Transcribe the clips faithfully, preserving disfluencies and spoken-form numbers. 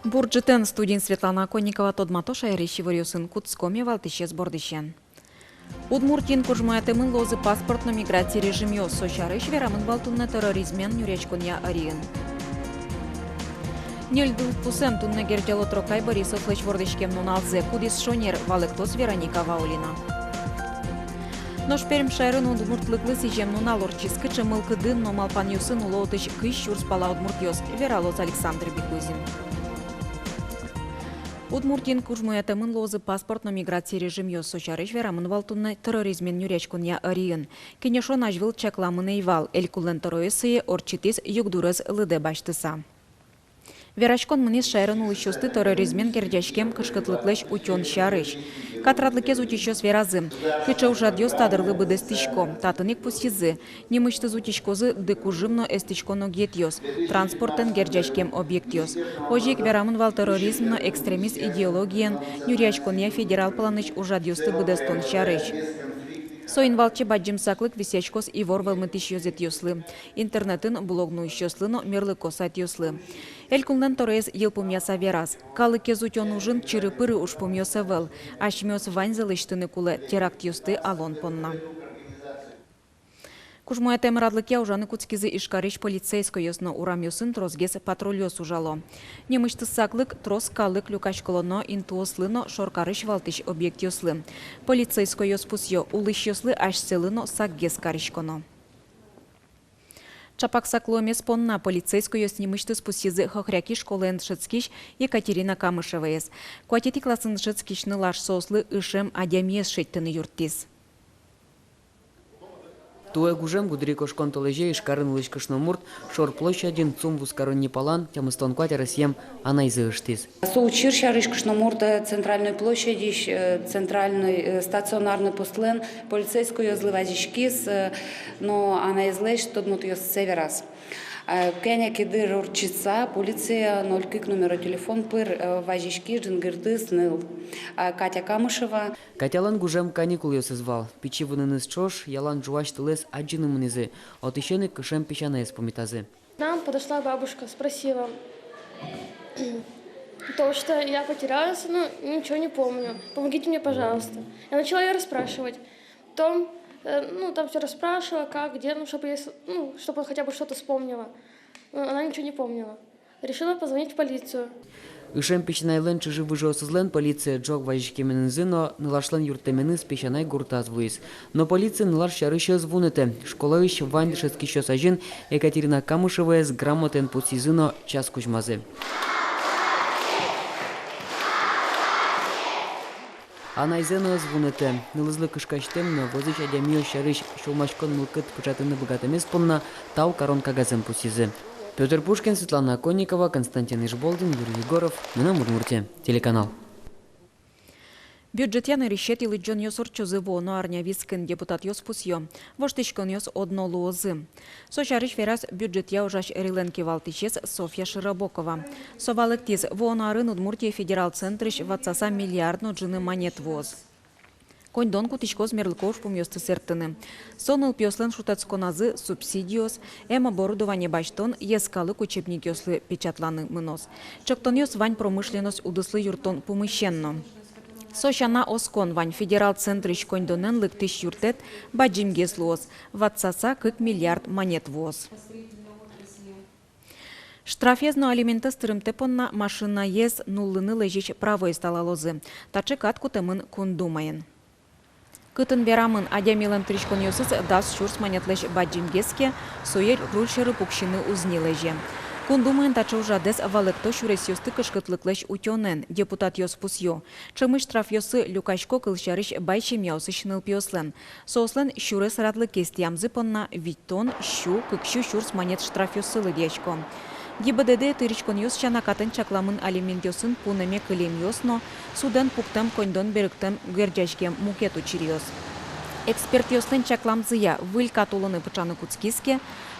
Бур ӝытэн! Студиын Светлана Оконникова. Тодмато шаерысь иворъёсын. Кутском валтӥсез бордысен. Удмуртиын кужмоятэмын луозы паспорт но миграци режимъёс. Со сярысь верамын вал туннэ терроризмен нюръяськонъя ӧриын. Ньыль дулпусэн туннэ герӟало Трокай Борисовлэсь вордӥськем нуналзэ. Кудӥз шонер, валэктоз Вероника Ваулина. Нош Пермь шаерын удмуртлыклы сӥзем нунал ортчиз. Кыӵе мылкыдын но малпанъёсын уло отысь кызь сюрс пала удмуртъёс, вералоз Александр Бекузин. Удмуртиын кужмоятэмын луозы паспорт но миграци режимъёс. Со сярысь верамын вал туннэ терроризмен нюръяськонъя ӧриын. Кенешон азьвыл чакламын ӧй вал. Элькунлэн тӧроез сое ортчытӥз югдурез лыдэ басьтыса. Вераськон мынӥз шаерын улӥсьёсты терроризмен герӟаськем кышкытлыклэсь утён сярысь. Катрадлыкез утисьёс веразы, кыӵе ужрадъёс та дырлы быдэстӥсько. Татын ик пусйизы: нимысьтыз утиськозы дыкужым но эстӥськон огъетъёс, транспортэн герӟаськем объектъёс. Озьы ик верамын вал терроризм но экстремист идеологиен нюръяськонъя федерал планысь ужрадъёсты быдэстон сярысь. Соин валче бадӟым саклык висъяськоз ивор вӧлмытӥсь ёзэтъёслы, интернетын блог нуисьёслы но мерлыко сайтъёслы. Элькунлэн тӧроез йылпумъяса вераз: калыкез утён ужын чыры-пыры ужпумъёс ӧвӧл. Асьмеос ваньзэ лэсьтыны кулэ терактъёсты алон понна. Кужмоятэм радлыкъя ужаны кутскизы Ижкарысь полицейскойёс но. Урамъёсын тросгес патрульёс ужало. Нимысьтыз саклык — трос калык люкаськылоно интыослы но шоркарысь валтӥсь объектъёслы. Полицейскойёс пусъё: улӥсьёслы асьсэлы но сакгес кариськоно. Чапак сак луэмез понна полицейскойёс нимысьтыз пусйизы Хохряки школаын дышетскись Екатерина Камышеваез. Куатетӥ классын дышетскись нылаш соослы ышем адямиез шедьтыны юрттӥз. Туэ гужем гудырикошкон толэзе Ижкарын улӥсь кышномурт шор площадьын сум вузкарон ни палан тямыстон куать аресъем анайзэ ыштӥз. Со учыр сярысь кышномурт, э, центральной площадьысь, э, центральной, э, стационарной постлэн полицейскойёслы вазиськиз, э, но анаезлэсь тодмотъёссэ вераз. Э, кӧня ке дыр ортчыса, полиция ноль кык номеро телефон пыр, э, вазиськиз, ӝингыртӥз ныл, э, Катя Камышева. Катялэн гужем каникулъёсыз вал. Пичи выныныз ӵош ялан ӝуась тылэз адӟыны мынӥзы, отысен ик ышем песянаез пумитазы. К нам подошла бабушка, спросила, то, что я потерялась, ну, ничего не помню. Помогите мне, пожалуйста. Я начала её расспрашивать. Потом, э, ну, там всё расспрашивала, как, где, ну, чтобы я с-, ну, чтобы хотя бы что-то вспомнила. Ну, она ничего не помнила. Решила позвонить в полицию. Ышем песянайлэн чыжы-выжыосызлэн полицие ӝог вазиськеменызы но нылашлэн юрттэменыз песянай гуртаз вуиз. Но полиция нылаш сярысь ӧз вунэтэ. Школаысь вань дышетскисьёс азьын Екатерина Камышеваез грамотаен пусйизы но час кузьмазы. Анайзэ но ӧз вунэтэ. Нылызлы кышкасьтэм но вӧзысь адямиос сярысь сюлмаськон мылкыд пыӵатыны быгатэмез понна тау карон кагазэн пусйизы. Пётр Пушкин, Светлана Оконникова, Константин Ижболдин, Юрий Егоров, «Мынам Удмуртие» телеканал. Бюджетъя нырысетӥ лыдӟонъёс ортчозы вуоно арня вискын. Депутатъёс пусъё: воштӥськонъёс одно луозы. Со сярысь вераз бюджетъя ужась ӧрилэн кивалтӥсез Софья Широбокова. Со валэктӥз: вуоно арын Удмуртие федерал центрысь ватсаса миллиард но ӝыны манет вуоз. Коньдон кутӥськоз мерлыко ужпумъёсты сэрттыны. Со нылпиослэн шутэтсконазы субсидиос, эм оборудование басьтон, йӧскалык учебникъёслы печатланы мыноз. Чектонъёс вань промышленность удыслы юрттон пумысен но. Со сяна, оскон вань: федерал центрысь коньдонэн лыктӥсь юрттэт бадӟымгес луоз, ватсаса кык миллиард манет вуоз. Штрафез но алиментэз тырымтэ понна машинаез нуллыны лэзись правоез талалозы. Таӵе кат кутэмын Кун Думаын. Кытын верамын, адямилэн тыриськонъёсыз дас сюрс манетлэсь бадӟымгес ке, сое руль сьӧры пуксьыны уз ни лэзе. Кун Думаын таӵе ужрадэз валэкто сюресъёсты кышкытлыклэсь утёнэн. Депутатъёс пусъё: ӵемысь штрафъёсы люкасько, кылсярысь, бай семьяосысь нылпиослэн. Соослэн сюрес радлыкез тӥямзы понна витьтон, сю, кык сю сюрс манет штрафъёссы лыдъясько. ГИБДД тыриськонъёс сяна, катэн чакламын алиментъёсын пунэме кылемъёс но судэн пуктэм коньдон берыктэм герӟаськем мукет учыръёс. Экспертъёслэн чакламзыя, выль кат улыны пыӵаны кутскиз ке,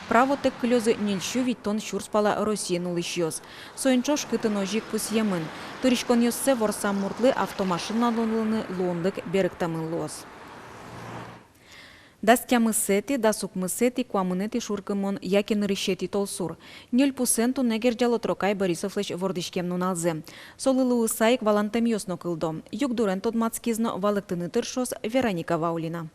правотэк кылёзы ньыль сю витьтон сюрс пала Россиын улӥсьёс. Соин ӵош кытын озьы ик пусъемын: тыриськонъёссэ ворсам муртлы автомашина нуллыны луонлык берыктэмын луоз. Дас тямысэтӥ, дас укмысэтӥ, куамынэтӥ шуркынмон яке нырысетӥ толсур. Ньыль пусэн туннэ герӟало Трокай Борисовлэсь вордӥськем нуналзэ. Солы луыса ик валантэмъёс но кылдо. Югдурен тодматскиз но валэктыны тыршоз Вероника Ваулина.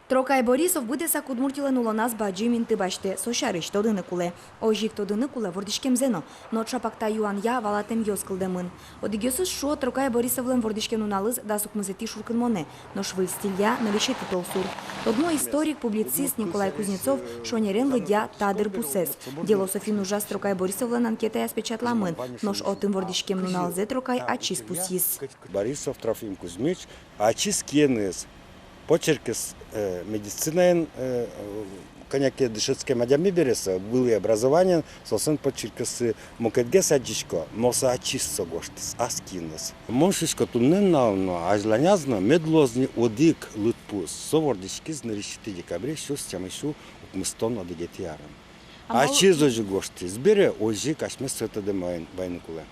Трокай Борисов быдэсак Удмуртилэн улоназ бадӟым инты басьтэ, со сярысь тодыны кулэ. Озьы ик тодыны кулэ вордӥськемзэ но. Но чапак та юанъя валантэмъёс кылдэмын. Одӥгъёсыз шуо, Трокай Борисовлэн вордӥськем нуналыз дас укмысэтӥ шуркынмонэ, нош выль стилья нырысетӥ толсур. Тодмо историк, публицист Николай Кузнецов шонерен лыдъя та дыр пусэз. Дело со финн ужаз Трокай Борисовлэн анкетаяз печатламын, нош отын вордӥськем нуналзэ Трокай ачиз пусйиз. Борисов Трофим Кузьмич ачиз киыныз, почеркез, э, медицинаын, э, кӧня ке дышетскем адями бере со, вылӥ образованиен, соослэн почеркъёссы мукетгес адӟисько, но со ачиз со гожтӥз, ас киыныз. Мон шуисько, туннэ нуналын но, азьланяз но мед луоз ни одӥг лыдпус, со вордӥськиз нырысетӥ декабре сюрс тямыс сю укмыстон одӥгетӥ арын. Ачиз озьы гожтӥз бере, озьы ик асьмеос сое тодэммы вайыны кулэ.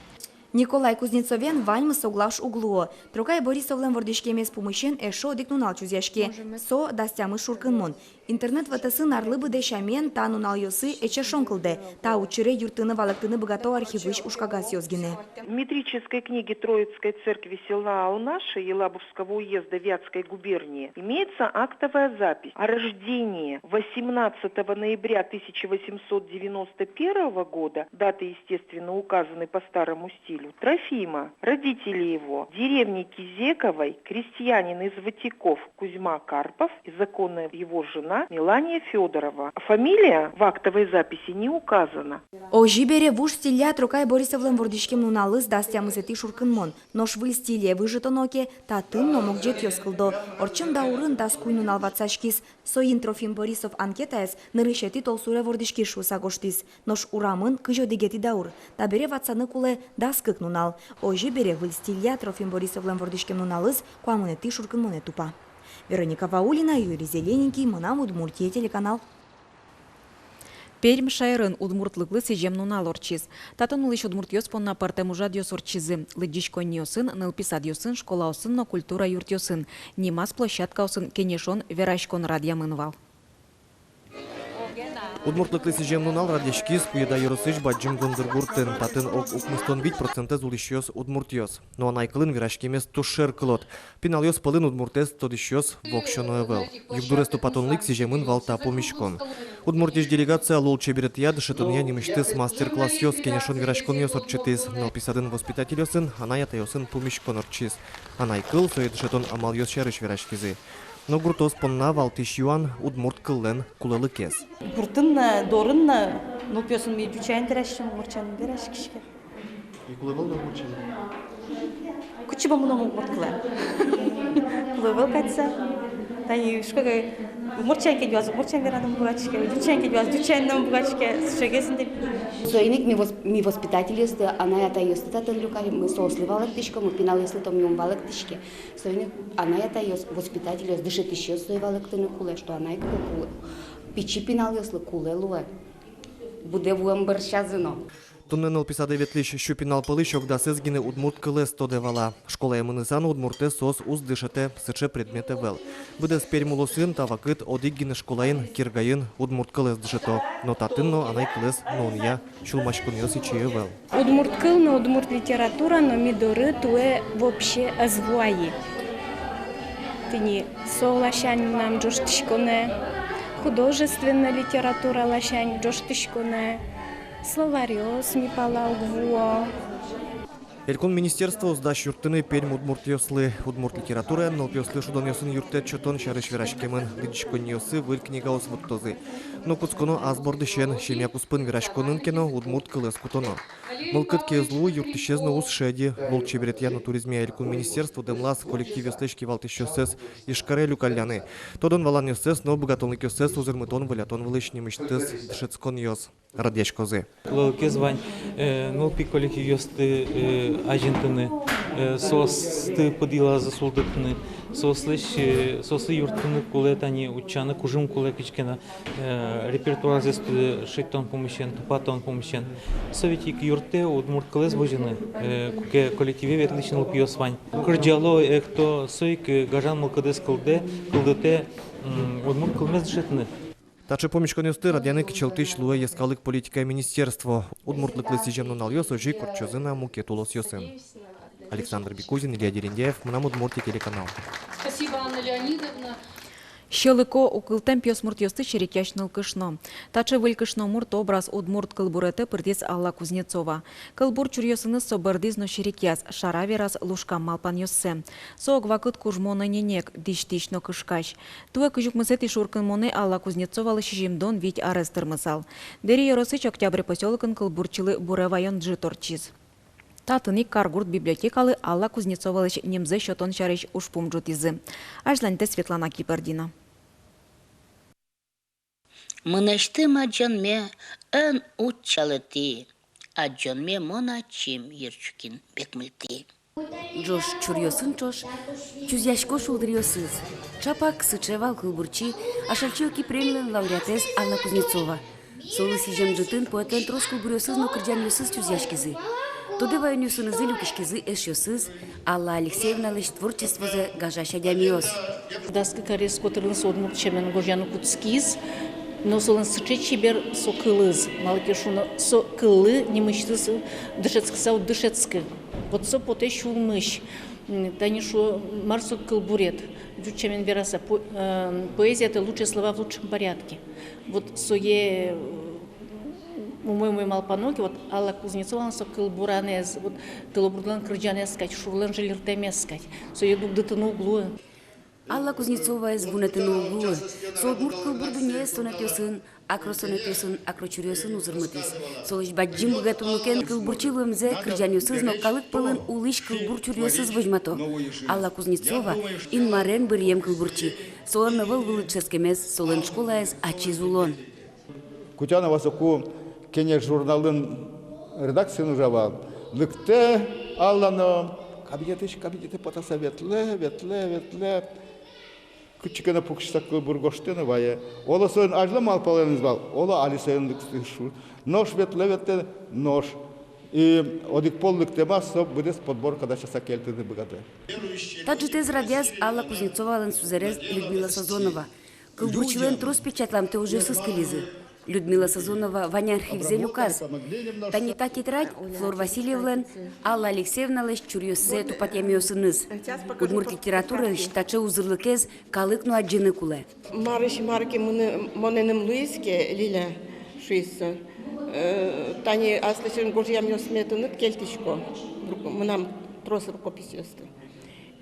Николай Кузнецовен ваньмыз соглаш уг луо. Трокай Борисовлэн вордӥськемез пумысен эшшо одӥг нунал чузъяське. Со дас тямыс шуркынмон. Интернет вотэсын арлы быдэ сямен та нуналъёсы эчешон кылдэ. Та учыре юрттыны-валэктыны быгато архивысь ужкагазъёс гинэ. В метрической книге Троицкой церкви села Алнаши Елабугского уезда Вятской губернии имеется актовая запись о рождении восемнадцатого ноября тысяча восемьсот девяносто первого года, дата, естественно, указанной по старому стилю, Трофима, родителей его, деревни Кизековой, крестьянин из Ватиков Кузьма Карпов и законная его жена Мелания Фёдорова. Фамилия в актовой записи не указана. Озьы бере, вуж стилья Трокай Борисовлэн вордӥськем нуналыз дас тямысэтӥ шуркынмон. Нош выль стиле выжытоно ке, татын но мукетъёс кылдо. Ортчем даурын дас куинь нунал ватсаськиз. Соин Трофим Борисов анкетаез нырысетӥ толсуре вордӥськиз шуыса гожтӥз. Нош урамын кызь одӥгетӥ даур. Табере ватсаны кулэ дас кык нунал. Озьы бере, выль стилья Трофим Борисовлэн вордӥськем нуналыз куамынэтӥ шуркынмонэ тупа. Вероника Ваулина, Юрий Зелененький, «Мынам Удмуртие» телеканал. Пермь шаерын удмуртлыклы сӥзем нунал ортчиз. Татын улӥсь удмуртъёс понна пӧртэм ужрадъёс ортчизы. Лыдӟиськонниосын, нылпи садъёсын, школаосын но культура юртъёсын, нимаз площадкаосын кенешон-вераськон радъямын вал. Удмуртлыклы сӥзем нунал радъяськиз Куеда ёросысь Бадӟым Гондыр гуртын. Татын ог укмыстон вить процентэз улӥсьёс удмуртъёс. Но анай кылын вераськемез туж шер кылод. Пиналъёс пӧлын удмуртэз тодӥсьёс воксё но ӧвӧл. Югдурез тупатонлы ик сӥземын вал та пумиськон. Удмуртиысь делегация лулчеберетъя, дышетонъя нимысьтыз мастер-классъёс, кенешон-вераськонъёс ортчытӥз. Нылпи садын воспитательёсын, анай-атайёсын пумиськон ортчиз. Анай кыл, сое дышетон амалъёс сярысь вераськизы. Но гуртоос понна валтӥсь юан — удмурт кыллэн кулэлыкез. Гуртын но, дорын но нылпиосын ми ӟучаен вераськиськом, удмуртчаен ум вераськиське. И кулэ ӧвӧл на удмуртчаен? Кытчы бон мыном удмурт кылэ? Кулэ ӧвӧл кадь со. Тани шуисько ке, удмуртчаен кадь вал, удмуртчаен вераны ум быгатӥське, ӟучаен кадь вал, ӟучаен но ум быгатӥське, сыӵегес инде. Соин ик ми вос-, ми воспитательёсты, анай-атайёсты татын люкаем, ми соослы валэктӥськом, ми пиналъёслы тон ум валэктӥське. Соин ик анай-атайёс, воспитательёс, дышетӥсьёс сое валэктыны кулэ, что анай кыл кулэ, пичи пиналъёслы кулэ луэ. Будэ вуэм бӧрсязы но. Туннэ нылпи садэ ветлӥсь сю пинал пӧлысь ог дасэз гинэ удмурт кылэз тодэ-вала. Школае мыныса но удмуртэз соос уз дышетэ, сыӵе предмет ӧвӧл. Быдэс Пермь улосын та вакыт одӥг гинэ школаын, Киргаын, удмурт кылэз дышето. Но татын но анай кылэз нуонъя сюлмаськонъёс ичи ӧвӧл. Удмурт кыл но, удмурт литература но ми доры туэ вообще ӧз вуа ини. Тӥни со ласянь мынам ӝожтӥськонэ, художественной литература ласянь ӝожтӥськонэ, словаръёс ми пала уг вуо. Элькун министерство уз дась юрттыны пермь удмуртъёслы удмурт литератураен, нылпиослы шудонъёсын юрттэт сётон сярысь вераськемын. Лыдӟиськонниосы выль книгаос вуттозы. Но кутсконо ас бордысен, семья куспын вераськонын ке но, удмурт кылэз кутоно. Мылкыд ке ӧз луы, юрттӥсез но уз шеды. Лулчеберетъя но туризмъя элькун министерство дэмлаз коллективъёслэсь кивалтӥсьёссэс Ижкаре люкалляны. Тодон-валанъёссэс но быгатонлыкъёссэс узырмытон-вылятон вылысь нимысьтыз дышетсконъёс радъяськозы. Кулэлыкез вань, э, нылпи коллективъёсты, э, азинтыны. Э, соосты пыд йылазы сулдытыны, соослэсь, э, соослы юрттыны кулэ, тани утчаны кужым кулэ кызьы ке но, э, репертуарзэс, э, шедьтон пумысен, тупатон пумысен. Со ведь ик юрттэ удмурт кылэз возьыны, э, куке коллективе ветлӥсь нылпиос вань. Кырӟало, экто, со ик, э, гажан мылкыдэз кылдэ, кылдытэ, м, удмурт кылмес дышетыны. Таӵе пумиськонъёсты радъяны кичӧлтӥсь луэ йӧскалык политикая министерство. Удмуртлыклы сӥзем нуналъёс озьы ик ортчозы на мукет улосъёсын. Александр Бекузин, Илья Дерендяев, «Мынам Удмуртие» телеканал. Спасибо, Анна Леонидовна. Сьӧлыко, укылтэм пиосмуртъёсты серекъясь нылкышно. Таӵе выль кышномурт образ удмурт кылбуретэ пыртӥз Алла Кузнецова. Кылбур чуръёсыныз со бӧрдӥз но серекъяз, шара вераз лушкам малпанъёссэ. Со ог вакыт кужмо но ненег, дӥсьтӥсь но кышкась. Туэ кызь укмысэтӥ шуркынмонэ Алла Кузнецовалы сизьымдон вить арес тырмысал. Дэри ёросысь Октябрь посёлокын кылбурчилы буре ваён ӝыт ортчиз. Татын ик Каргурт библиотекалы Алла Кузнецовалэсь нимзэ сётон сярысь ужпум ӝутӥзы. Азьланьтэ Светлана Кибардина. Мынэсьтым адӟонме эн утчалэ тӥ, адӟонме мон ачим йырчукин бекмыльтӥ. Ӝож чуръёсын ӵош чузъясько шулдыръёсыз. Чапак сыӵе вал кылбурчи, Ашальчи Оки премилэн лауреатэз Алла Кузнецова. Солы сӥзем ӝытын поэтлэн трос кылбуръёсыз но кырӟанъёсыз чузъяськизы. Тодэ ваёнъёсынызы люкиськизы эшъёсыз, Алла Алексеевналэсь творчествозэ гажась адямиос. Дас кык арес котырын со удмурт сямен гожъяны кутскиз, но солэн сыӵе чебер со кылыз, малы ке шуоно, со кыллы нимысьтыз дышетскыса уд дышетскы. Вот со потэ сюлмысь. М, тани шуо, мар со кылбурет, ӟуч сямен вераса, по-, э, поэзия — это лучшие слова в лучшем порядке. Вот сое, э, умой-умой малпано ке, вот Алла Кузнецовалэн со кылбуранэз, вот тылобурдылэн кырӟанэз кадь, шурлэн жильыртэмез кадь, сое дугдытыны уг луы. Алла Кузнецоваез вунэтыны уг луы. Со удмурт кылбур дуннеез сонетъёсын, акросонетъёсын, акрочуръёсын узырмытӥз. Солэсь бадӟым быгатонлыкен кылбурчи луэмзэ кырӟанъёсыз но калык пӧлын улӥсь кылбур чуръёсыз возьмато. Алла Кузнецова — Инмарен быръем кылбурчи. Солэн ӧвӧл вылӥ дышетскемез, солэн школаез — ачиз улон. Кутяново соку «Кенеш» журналын редакциын ужа вал. Лыктэ Алла но кабинетысь кабинетэ потаса ветлэ, ветлэ, ветлэ. Кытчы ке но пуксьыса кылбур гожтэ но вае. Оло солэн азьло малпаланэз вал, оло али соин лыктэ, шуэ. Нош ветлэ, ветлэ, нош. И одӥг пол лыктэмаз со быдэс подборка дасяса кельтыны быгатэ. Та ӝытэз радъяз Алла Кузнецовалэн сузэрез Людмила Сазонова. Кылбурчилэн трос печатламтэ ужъёсыз кылизы. Людмила Сазонова вань архивзэ люказ. Тани та тетрадь Флор Васильевлэн Алла Алексеевналэсь чуръёссэ тупатъямъёсыныз. Удмурт литератураысь таӵе узырлыкез калык но адӟыны кулэ. Марысь мар ке мыны-, монэным луиз ке, Лиля, шуиз со, э, тани аслэсьтым гожъямъёсме тыныд кельтӥсько, руко-, мынам трос рукописьёсты.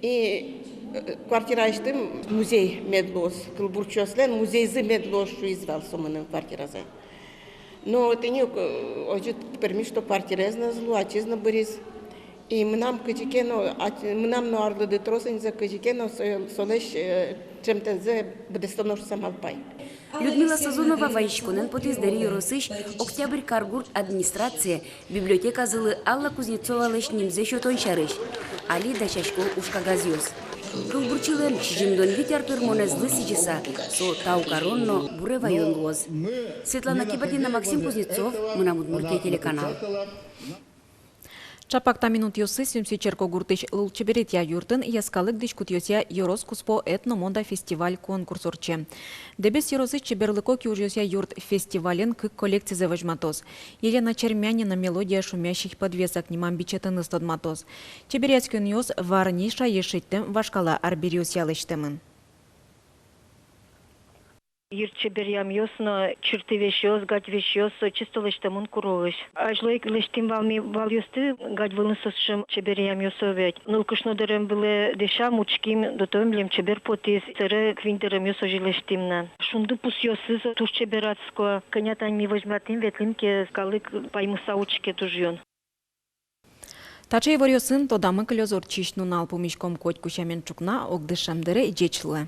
И, э, квартираысьтым музей мед луоз, кылбурчиослэн музейзы мед луоз, шуиз вал со мыным квартиразэ. Но тӥни, э, озьы пӧрмиз, что квартираез но ӧз лу, ачиз но быриз. И мынам кызьы ке но, ать-, мынам но арлыды трос ини, кызьы ке но со-, солэсь, э, ӵемтэмзэ быдэстоно шуса малпай. Людмила Сазонова вазиськонэн потӥз Дэри ёросысь Октябрь каргурт администрацие библиотеказылы Алла Кузнецовалэсь нимзэ сётон сярысь. Али дасясько ужкагазъёс. Кылбурчилэн сизьымдон вить ар тырмонэзлы сӥзьыса, со тау карон но буре ваён луоз. Светлана Кибардина, Максим Кузнецов, «Мынам Удмуртие» телеканал. Чапак та минутъёсы Сюмси черкогуртысь лулчеберетъя юртын йӧскалык дӥськутъёсъя ёрос куспо этномода фестиваль-конкурс ортче. Дэбес ёросысь чеберлыко киужъёсъя юрт фестивальын кык коллекцизэ возьматоз. Елена Чермянина «Мелодия шумящих подвесок» нимам бичетыныз тодматоз. Чеберъяськонъёс варни шайе шедьтэм вашкала арбериосъя лэсьтэмын. Йырчеберъямъёс но, чырты весьёс, гадь весьёс, со чисто лэсьтэмын куроысь. Азьло ик лэсьтӥм вал ми валъёсты, гадь вылын со сыӵе чеберъямъёс ведь. Нылкышно дэрем вылэ дӥсям, учким, дотэ милем чебер потӥз, сэре куинь дэремъёс озьы лэсьтӥм на. Шунды пусъёсыз туж чебер адско. Кӧня тань ми возьматӥм, ветлӥм ке, калык паймыса учке туж юн. Таӵе иворъёсын тодамы кылёз ортчись нунал. Пумиськом котьку сямен ӵукна огдышем дыре. Ӟеч луэ.